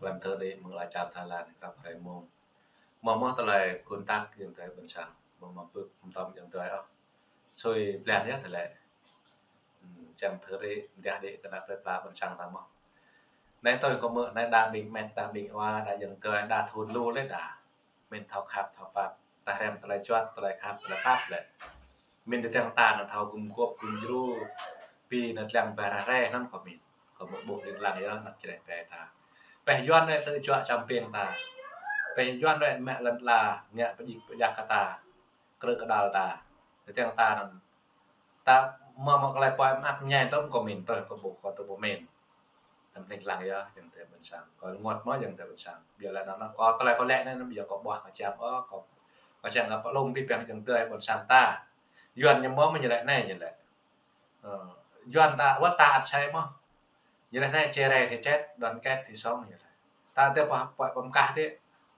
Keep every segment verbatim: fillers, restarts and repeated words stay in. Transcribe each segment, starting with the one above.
Hlăm thơ đĭ mơ̆ng ala čar Thái Lan, krăp hrơi mông. Mơ̆ mơ̆ tơlơi kơntak ayŏng adơi ƀôn sang. Mơ̆ mơ̆ pơ̆k pơtăm ayŏng adơi ôh. Sui blan yơh tơlơi. Hmm, čang thơ đĭ, mơ̆ đĭ kơ đa plơi pla ƀôn sang ta mơ̆. Anai tui kơ mơ̆, anai đa ƀing met, đa ƀing wa, đa ayŏng adơi, đa thun lu lĕ đa. Mĭn thâo khăp, thâo pap. Ta hrăm tơlơi juăt, tơlơi khăp, tơlơi pap lĕ. Mĭn tơdang ta anŭn thâo gum gôp, gum djru. Pi anŭn lăng ƀơi hrơi anŭn kơ mĭn. Kơ mơ̆ ƀuh ling lang yơh, anăp čreh pĕ ta. Pĕ Yuan lĕ tơ juă čăm piêng ta. Pĕ Yuan lĕ mă lŏn ala, ngă pơjik pơjak kơ ta. Krư̆ kơdăl ta. Tơdang ta anŭn ta mơ̆ mơ̆ tơlơi pơai mơak ñai tơm kơ mĭn tơh kơ ƀuh kơ tơƀuh mĭn. Tơm ling lang yơh, ayŏng adơi ƀôn sang. Kơ rơngot mơ̆ ayŏng adơi ƀôn sang. Biă lĕ anŭn, anŭn kơ tơlơi kơ lĕ anai, biă kơ ƀuah kơ čăm ôh, kơ, kơ čang kơ pơlông pĭ piăng ayŏng adơi ƀôn sang ta. Yuan ñu mơ̆ mơ̆ ñu lĕ anai ñu lĕ. Ơ, Yuan ta, wơ̆t ta ăt sai mơ̆. Ñu lĕ anai chia rẽ thì chết, đoàn kết thì sống ñu lĕ. Ta tơ pơh-, pơh-, pơm kah tơ,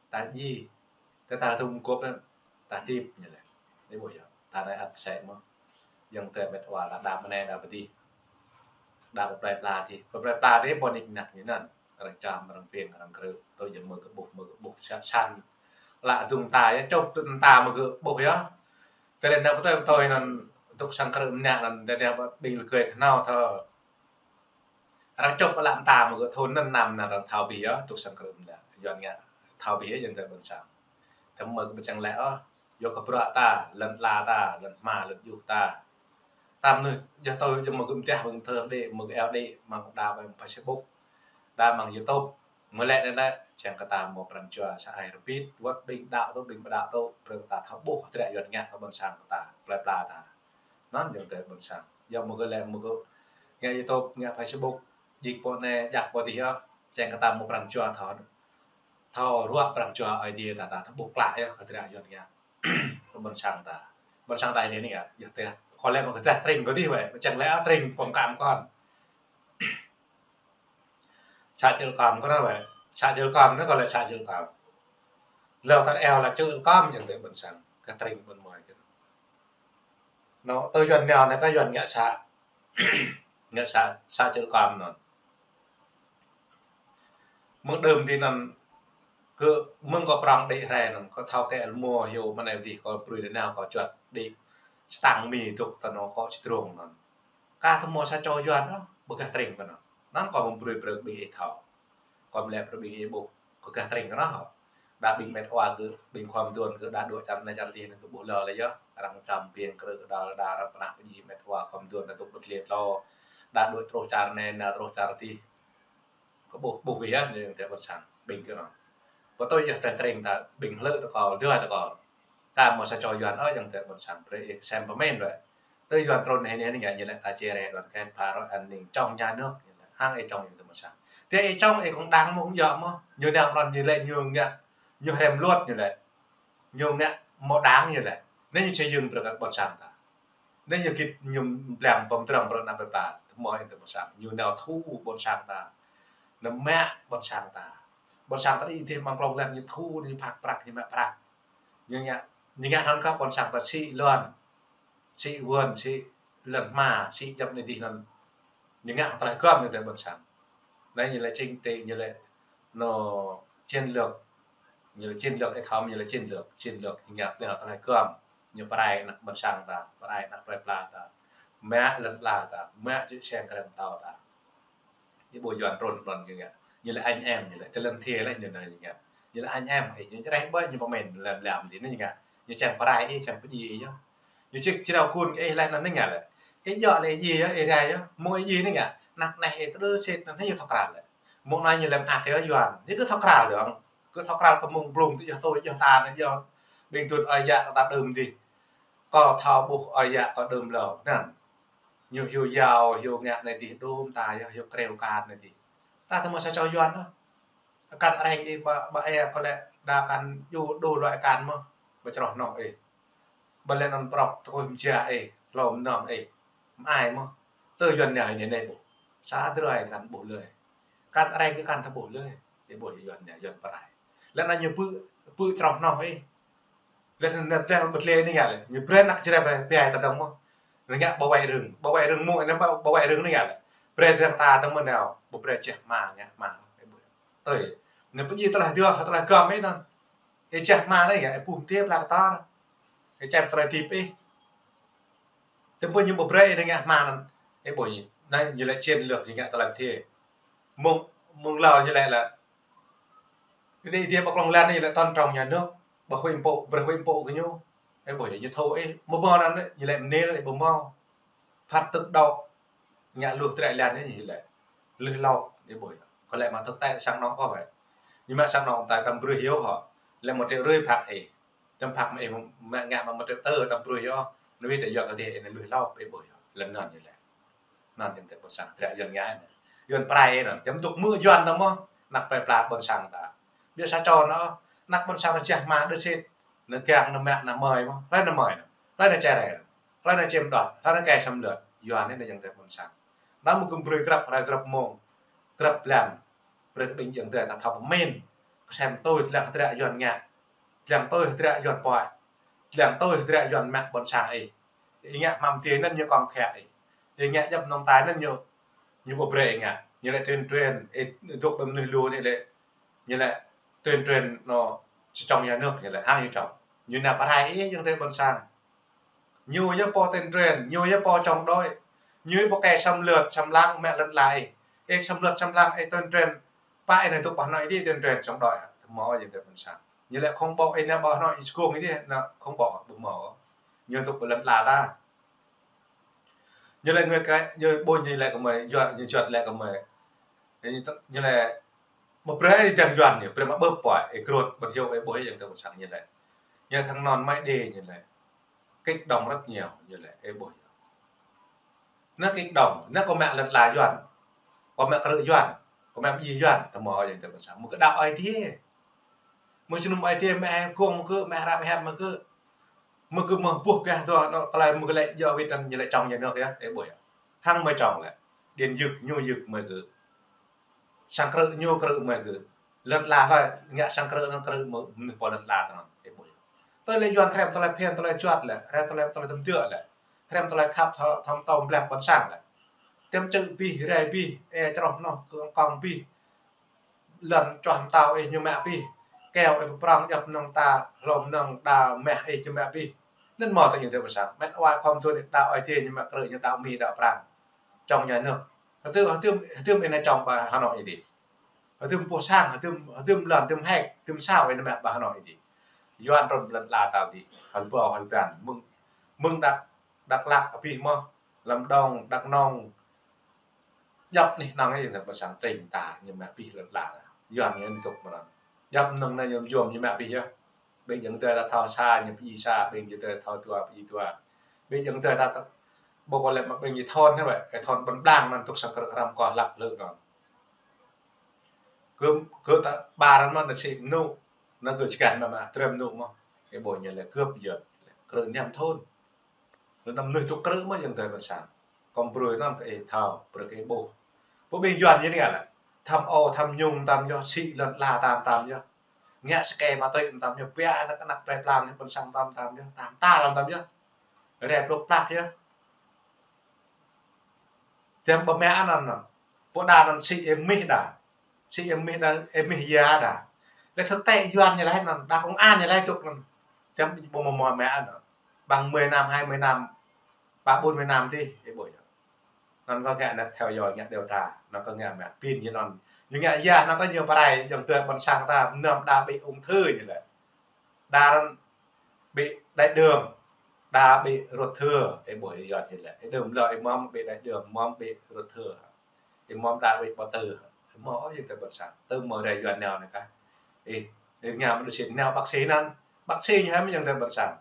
ta ji. Tơ ta tŭm gôp anŭn, ta tip ñu lĕ. Anai ƀuh yơh. Ta anai ăt sai mơ̆. Ayŏng adơi met wa đa đa mơnai đa pơdih. Đa pơplai pla tơ. Pơplai pla tơ pô nik nak ñu anŭn. Arăng čăm, arăng piêng, arăng krư̆. Tui yơh mơ̆ kơ ƀuh, mơ̆ kơ ƀuh sat san. Lă dŭng ta yơh čŏp tŭ ta mơ̆ kơ ƀuh yơh. Tơlơi anŭn pơtơi pơtơi anŭn tŭk sang krư̆ mơnă anŭn, tơlơi anŭn ƀing lơkơi kơhnâo thơ. Arăng čŏp pơlă mơta mơ̆ gơ̆ thun anŭn năm anŭn arăng thâo abih yơh, tŭk sang krư̆ mơnă. Yuan ngă thâo abih yơh ayŏng adơi ƀôn sang. Tơm mơ̆ kơ ƀu čang lĕ ôh, yua kơ bruă ta, lŏn ala ta, lŏn hma, lŏn juh ta. Ta mơnuih yơh tơ yơh mơ̆ gơ̆ mơtiah mơ̆ gơ̆ thơ đĭ, mơ̆ gơ̆ eo đĭ, mơ̆ng đa ƀơi Facebook, đa mơ̆ng YouTube. Mơ̆ lĕ anai lĕ, čang kơ ta mơ̆ pran jua sa ai rơbit, wơ̆t ƀing đaŏ tŭ, ƀing ƀu đaŏ tŭ, brơi ta thâo ƀuh hơdră Yuan ngă kơ ƀôn sang kơ ta, plơi pla ta. Anŭn ayŏng adơi ƀôn sang. Yua mơ̆ gơ̆ lĕ mơ̆ gơ̆ ngă YouTube, ngă Facebook, djik pô anai, djak pô adih yơh. Čang kơ ta mơ̆ pran jua thâo, thâo ruă pran jua Ơi Adai ta, ta thâo ƀuh klă yơh, kơ hơdră Yuan ngă kơ ƀôn sang ta. Ƀôn sang ta anai anai yơh, yơh tơdah. Kơ lĕ mơ̆ kơ tơdah tring kơ adih wơ̆t, čang lĕ tring pơm kam kơ anŭn. Sa čư̆ lơkom kơ anŭn wơ̆t. Sa čư̆ lơkom anŭn kơ lĕ sa čư̆ lơkom. Lơ ta eo lă čư̆ lơkom ayŏng adơi ƀôn sang. Kơ tring ƀôn mơi kơ anŭn. Anŭn tơ Yuan nao anai kơ Yuan ngă sa. Ngă sa, sa čư̆ lơkom anŭn. Mơ̆ng đưm adih anŭn kơ mơ̆ng kơ prong đĭ hrơi anŭn, kơ thâo kơ ăl mơ̆ hyu mơnai adih kơ brơi đa nao kơ juăt đĭ stang mi dŏ tơ anŭn kơ čơdrông anŭn. Kah tơmơ̆ sa čô Yuan ôh, ƀu gah tring kơ anŭn. Anŭn kơ mơ̆ng brơi brơi ƀing ih thâo. Kơ mơ̆ lĕ brơi ƀing ih ƀuh, ƀu gah tring kơ anŭn. Đa ƀing met wa kơ, ƀing khua mơduôn kơ, đa dŏ čar anai čar adih anŭn kơ ƀuh lơ lĕ yơh. Arăng čăm piêng krư̆ kơdăl, đa arăng pơnah pơjing met wa khua mơduôn, đa dŏ pơdliê tlô. Đa dŏ truh čar anai, đa truh čar adih. Kơ ƀuh, ƀuh wơ̆t yơh, ayŏng adơi ƀôn sang, ƀing kơ anŭn. Pơtui yơh tơdah tring ta, ƀing hlơ̆ tơkol, dua tơkol. Ta mơ̆ sa čô Yuan ôh ayŏng adơi ƀôn sang, brơi ih sem pơmĭn wơ̆t. Tơ Yuan trŭn anai anai ngă ñu lĕ ta chia rẽ đoàn kết, phá rối an ninh, chống nhà nước, ñu lĕ hăng ih chống ayŏng adơi ƀôn sang. Tơ ih chống ih kông đảng mơ̆ kông djơ̆ mơ̆, ñu nao prŏng ñu lĕ ñu ngă, ñu hrăm luật ñu lĕ. Ñu ngă mơ̆ đảng ñu lĕ. Anai ñu xây dựng brơi kơ ƀôn sang ta. Anai ñu git ñu blang pơm trăng brơi anăp plơi pla. Tơmơ̆ ayŏng adơi ƀôn sang. Ñu nao thu ƀôn sang ta. Nao mă ƀôn sang ta. Ƀôn sang ta đĭ adih amăng klông lăn ñu thu, ñu phak prăk, ñu mă prăk. Ñu ngă, ñu ngă anŭn kơ ƀôn sang ta sĭ lŏn. Sĭ wơ̆n, sĭ lŏn hma, sĭ djŏp anai adih anŭn. Ñu ngă tơlơi gơ̆m ayŏng adơi ƀôn sang. Anai ñu lĕ chính trị, ñu lĕ anŭn chiến lược. Ñu lĕ chiến lược, ih thâo mơ̆ ñu lĕ chiến lược. Chiến lược ñu ngă tơlơi gơ̆m. Ñu pơrai anăp ƀôn sang ta, pơrai anăp plơi pla ta. Mă lŏn ala ta, mă čư̆ siăng krem tao ta. Ih ƀuh Yuan trŭn prŏng ñu ngă. Ñu lĕ anh em, ñu lĕ tơlơi thiê lĕ ñu anai ñu ngă. Ñu lĕ anh em, ih ñu čreh ƀơi ñu pơmĭn lăm lăm adih anai ñu ngă. Ñu čang pơrai ih, čang pơdjai ih yơh. Ñu čik črao kun kơ ih lĕ anŭn anai ngă lĕ. Ih djơ̆ lĕ ih djai yơh, ih rai yơh. Mơ̆ ih djai anai ngă. Anăp anai ih tơdơi sĭt anŭn anai ñu thâo krăn lĕ. Mơ̆ng anai ñu lăm ăt yơh Yuan. Ñu kơ thâo krăn dơ̆ng. Kơ thâo krăn kơ mơ̆ng blung tơ yơh tui yơh ta anai yơh. Ƀing tŭ ơi yă kơ ta đưm adih. Kơ thâo ƀuh ơi yă kơ đưm lâo. Anŭn. Ñu hyu yao, hyu ngă anai adih đưm ta yơh, hyu kreo kar anai adih. Ta tơmơ̆ sa čô Yuan ôh. Akan areng ih ƀă, ƀă ĕ kơ lĕ đa akan djru djru luai akan mơ̆. Ƀu čroh noh ih. Ƀu lĕ anŭn prŏk tơkuih mơjia ih, hlô mơnơ̆ng ih. Mơai mơ̆. Tơ Yuan nao anai anai ƀuh. Sa drơi akan ƀuh lơi. Akan areng kơ akan ta ƀuh lơi. Ih ƀuh Yuan nao, Yuan pơrai. Lĕ anŭn ñu ƀu, ƀu čroh noh ih. Lĕ anŭn tơdah ƀu lĕ anai ngă lĕ. Ñu brơi anăp čreh ƀai, ƀai ta dơ̆ng mơ̆. Anai ngă bảo vệ rừng, bảo vệ rừng mơ̆, anai bảo, bảo vệ rừng anai ngă lĕ. Brơi tơdang ta tơmơ̆ nao, ƀu brơi čeh hma ngă hma. Ih ƀuh. Tui. Anai pơjing tơlơi dua, tơlơi gơm ih anŭn. Ih čah hma anai yơh, ih ƀuh mơdê pla kơtor. Ih čah tơlơi hơdip ih. Tơpă ñu ƀu brơi ih ngă hma anŭn. Ih ƀuh ñu. Anai ñu lĕ chiến lược ñu ngă tơlơi mơdê. Mơ̆ng, mơ̆ng hlâo ñu lĕ lĕ. Ñu lĕ ih dih ƀu klŏng lăn ñu lĕ tôn trọng nhà nước. Ƀu huĭ pô, ƀu huĭ pô kơ ñu. Ih ƀuh ñu thâo ih. Mơ̆ ƀu anŭn ñu lĕ mơnê lĕ ƀu mâo. Phat tơ̆k đaŏ. Ngă luh trĕ lăn ñu lĕ. Luh lŏk, ih ƀuh. Kơ lĕ mă thực tế sang anŏ kơ wơ̆t. Ñu mă sang anŏ ta tăm brơi hiu hŏ. Lĕ một triệu rưỡi phạt ih. Tăm phạt mă ih mă ngă mă một triệu tư tăm brơi hiu. Anŭn wĭt tơ yua kơ dih ih anai luh lŏk, ih ƀuh. Lĕ anŭn ñu lĕ. Anŭn yơh tơ ƀôn sang trĕ Yuan ngă anai. Yuan prai anŭn. Tăm tŭk mơ̆ Yuan ta mơ̆. Anăk prai pla ƀôn sang ta. Biă sa čô anŭn. Anăk ƀôn sang ta čah hma đơ sĭt. Anŭn kiăng anŭn mă anŭn mơi mơ̆. Hlơi anŭn mơi anŭn. Hlơi anŭn čơrai anŭn. Hlơi anŭn čem đŏt. Hlơi anŭn kơ xâm lược. Yuan anai yơh tơ ƀôn sang. Anŭn mơ̆ kơ brơi grăp, hrơi grăp mông. Grăp blan. Brơi kơ ƀing yơh tơ ta thâo pơmĭn. Kơsem tui tơlăng trĕ Yuan ngă. Tơlăng tui trĕ Yuan pơai. Tơlăng tui trĕ Yuan mă ƀôn sang ih. Ih ngă hmăm tê anŭn ñu kŏng khĕ ih. Ih ngă djŏp nong tai anŭn ñu, ñu ƀu brơi ih ngă. Ñu lĕ tuyên truyền, ih dŏ ƀơi mơnuih lu anai lĕ. Ñu lĕ tuyên truyền anŭn či čŏng nhà nước ñu lĕ hăng ñu čŏng. Ñu anai prai ih yơh tơ ƀôn sang. Ñu yơh pô tuyên truyền, ñu yơh pô chống đối. Ñu yơh pô kơ xâm lược, xâm lăng mă lŏn ala ih. Ih xâm lược, xâm lăng, ih tuyên truyền. Pă ih anai tŭk ƀah anŏ ih dih tuyên truyền chống đối. Tơmâo yơh tơ ƀôn sang. Ñu lĕ khủng bố ih anai ƀah anŏ ih sơkung ih dih, anŭn khủng bố ƀu mâo. Ñu tŭk ƀơi lŏn ala ta. Ñu lĕ người cái, ñu ƀuh ñu lĕ kơ mơi, Yuan, ñu juăt lĕ kơ mơi. Ñu tŭk, ñu lĕ, ƀu brơi ih dăng Yuan ñu, brơi mă ƀơ̆p pơai, ih krut, ƀu hiu, ih ƀuh ih yơh tơ ƀôn sang ñu lĕ. Ñu thăng non mai đê ñu lĕ. Kích động rất nhiều, ñu lĕ, ih ƀuh. Anŭn kích động, anŭn kơ mă lŏn ala Yuan. Kơ mă krư̆ Yuan, kơ mă ƀing Yuan, tơmâo yơh tơ ƀôn sang. Mơ̆ kơ đaŏ ai tiê. Mơ̆ jơnum ai tiê mă ih kông mơ̆ kơ, mă ih răm ih hiam mơ̆ kơ. Mơ̆ kơ mơ̆ ƀuh kơ tơlơi mơ̆ kơ lĕ yua wĭt anŭn ñu lĕ čŏng nhà nước yơh, ih ƀuh yơh. Hăng mơi čŏng lĕ. Điện giật, ñu giật mơi kơ. Sang krư̆ ñu krư̆ mơi kơ. Lŏn ala hlơi, ngă sang krư̆ anŭn krư̆ mơ̆, mơnuih pô lŏn ala tơ anŭn, ih ƀuh yơh. Tơlơi Yuan hrăm tơlơi phiăn, tơlơi juăt lĕ, hrăm tơlơi, tơlơi tơm dơ̆ lĕ. Hrăm tơlơi khăp thâo, thâo mtâo mlĕ ƀôn sang lĕ. Tơm čư̆ bih, rai bih, ê čroh noh, kơ kông bih. Lŏn čoh mtâo ih ñu mă bih. Keo ih pơprŏng djŏp nong ta, hlom nong đa meh ih ñu mă bih. Anŭn mâo tơ ñu tơ ƀôn sang. Mĕt wa khŏm tuan đaŏ ai tiê ñu mă krư̆ ñu đaŏ Mi đaŏ Prang. Čŏng nhà nước. Hơdôm, hơdôm, hơdôm ih anai čŏng ƀơi Hà Nội ih dih. Hơdôm pô sang, hơdôm, hơdôm lŏn, hơdôm hek, hơdôm sao ih anai mă ƀơi Hà Nội ih dih. Yuan trŭn lŏn ala ta dih. Hơl ƀâo, hơl ƀan. Mơ̆ng, mơ̆ng Dak, Dak Lak abih mơ̆. Lâm Đồng, Dak Nông. Djŏp anih anŏng yơh tơ ƀôn sang tỉnh ta ñu mă bih lŏn ala. Yuan ñu tŭk mơ̆n. Djŏp anŏng anai yom yom ñu mă bih yơh. Ƀing yơh tơ ta thâo sa ñu pơjing sa, ƀing yơh tơ thâo dua pơjing dua. Ƀing yơh tơ ta, ta, ƀu kơ lĕ mă ƀing yơh thôn hă wơ̆t, kơ thôn ƀôn blang anŭn tŭk sang krư̆ hrăm kơ hlăk hlơ̆ anŭn. Kơ, kơ ta ƀar anŭn mơ̆n anŭn sĭ mơnŭ, anŭn kơ čơkăn mă mă trem mơnŭ mơ̆. Ih ƀuh ñu lĕ kơp yơh, krư̆ năm thôn. Lĕ năm mơnuih tŭk krư̆ mơ̆ yơh tơ ƀôn sang. Kơ brơi anŭn kơ ih thâo, brơi kơ ih ƀuh. Pô ƀing Yuan ñu anai lĕ. Tham ô, tham nhũng, tam yơh, sĭ lŏn ala tam, tam yơh. Ngă sơkê ma túy tam yơh, pia anăk anăk plei pla ƀôn sang tam, tam yơh. Tam ta lăm tam yơh. Rai pluk plak yơh. Tơm ƀu mă anŭn anŭn. Pô đa anŭn sĭ ih mih đa. Sĭ ih mih đa, ih mih ya đa. Lĕ thực tế Yuan ñu lĕ anŭn, đa công an ñu lĕ tŭk anŭn. Tơm ƀu mâo mă mă anŭn. Bằng mười năm, hai mươi năm, ba bốn mươi năm dih, ih ƀuh yơh. Anŭn kơ ngă anŭn theo dõi ngă điều tra, anŭn kơ ngă mă pin ñu anŭn. Ñu ngă ya, anŭn kơ ñu prai, yơh tơ ƀôn sang ta, năm đa bị ung thư ñu lĕ. Đa anŭn bị đái đường, đa bị ruột thừa, ih ƀuh Yuan ñu lĕ. Ih đưm lơ, ih mơ̆m bị đái đường, mơ̆m bị ruột thừa. Ih mơ̆m đa bị bao tử, ih mơ̆ ôh yơh tơ ƀôn sang. Tơ mơ̆ rai Yuan nao anai kah. Ih, ih ngă mă đu sĭ nao bác sĩ anŭn. Bác sĩ ñu hăm yơh tơ ƀôn sang.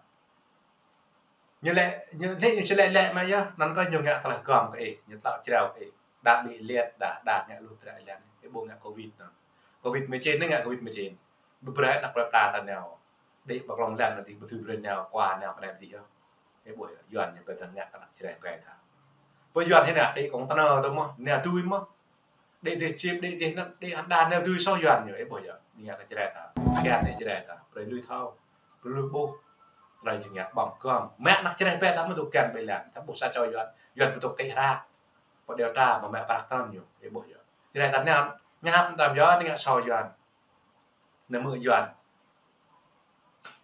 Ñu lĕ, ñu lĕ, ñu či lĕ lĕ mă yơh, anŭn kơ ñu ngă tơlơi gơm kơ ih, ñu tlŏ jrao kơ ih. Đa bị liệt, đa, đa ngă lu trĕ lăn, ih ƀuh ngă covid anŭn. Covid mười chín anai ngă covid mười chín. Ƀu brơi anăk plei pla ta nao. Đĭ ƀơi klŏng lăn anŭn dih ƀu tui brơi nao, kua nao kơ anai dih yơh. Ih ƀuh yơh, Yuan ñu ƀu tơngă kơ anăk čơreh gai ta. Pô Yuan hĭ anai, đĭ kông tơnơ tơ mơ̆, nao tui mơ̆. Đĭ dih čip, đĭ dih anŭn, đĭ hơđa nao tui soh Yuan ñu, ih ƀuh yơh. Ñu ngă kơ čơreh ta. Kiăng anai čơreh ta. Brơi lui thâo. Brơi lui ƀuh. Brơi ñu ngă ƀơ̆ng gơm. Mă anăk čơreh ƀĕ ta mơ̆ tŭ kiăng ƀơi lăn. Ta ƀuh sa čô Yuan. Yuan ƀu tŭ kĭ hră. Pô điều tra mă mă prăk tơnăn ñu, ih ƀuh yơh. Čơreh ta anai, ngă hăm tam yơh, anai ngă soh Yuan. Anai mơ̆ Yuan.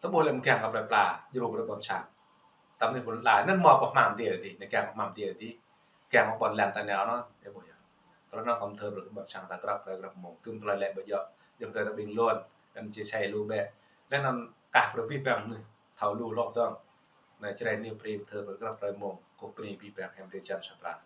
Tơƀuh lĕ mơ̆ kiăng kơ plơi pla, djru brơi ƀôn sang. Tơm anai ƀôn lan, anŭn mơ̆ pơhmam dih dih, anai kiăng pơhmam dih dih. Kiăng ƀôn lan ta nao anŭn, ih ƀuh yơh. Tơlơi anŭn kâo thơ brơi ƀôn sang ta grăp hrơi grăp mông, kư̆m tơlơi lĕ ƀu djơ̆, jing tơlơi ta ƀing lŏn, anŭn či sai lu bĕ. Laih anŭn kah brơi abih bang mơnuih, thâo lu hloh dơ̆ng. Anai Jrai News Print thơ brơi grăp hrơi mông, kơkuh bơni abih bang hiam drơi jăn sa pran.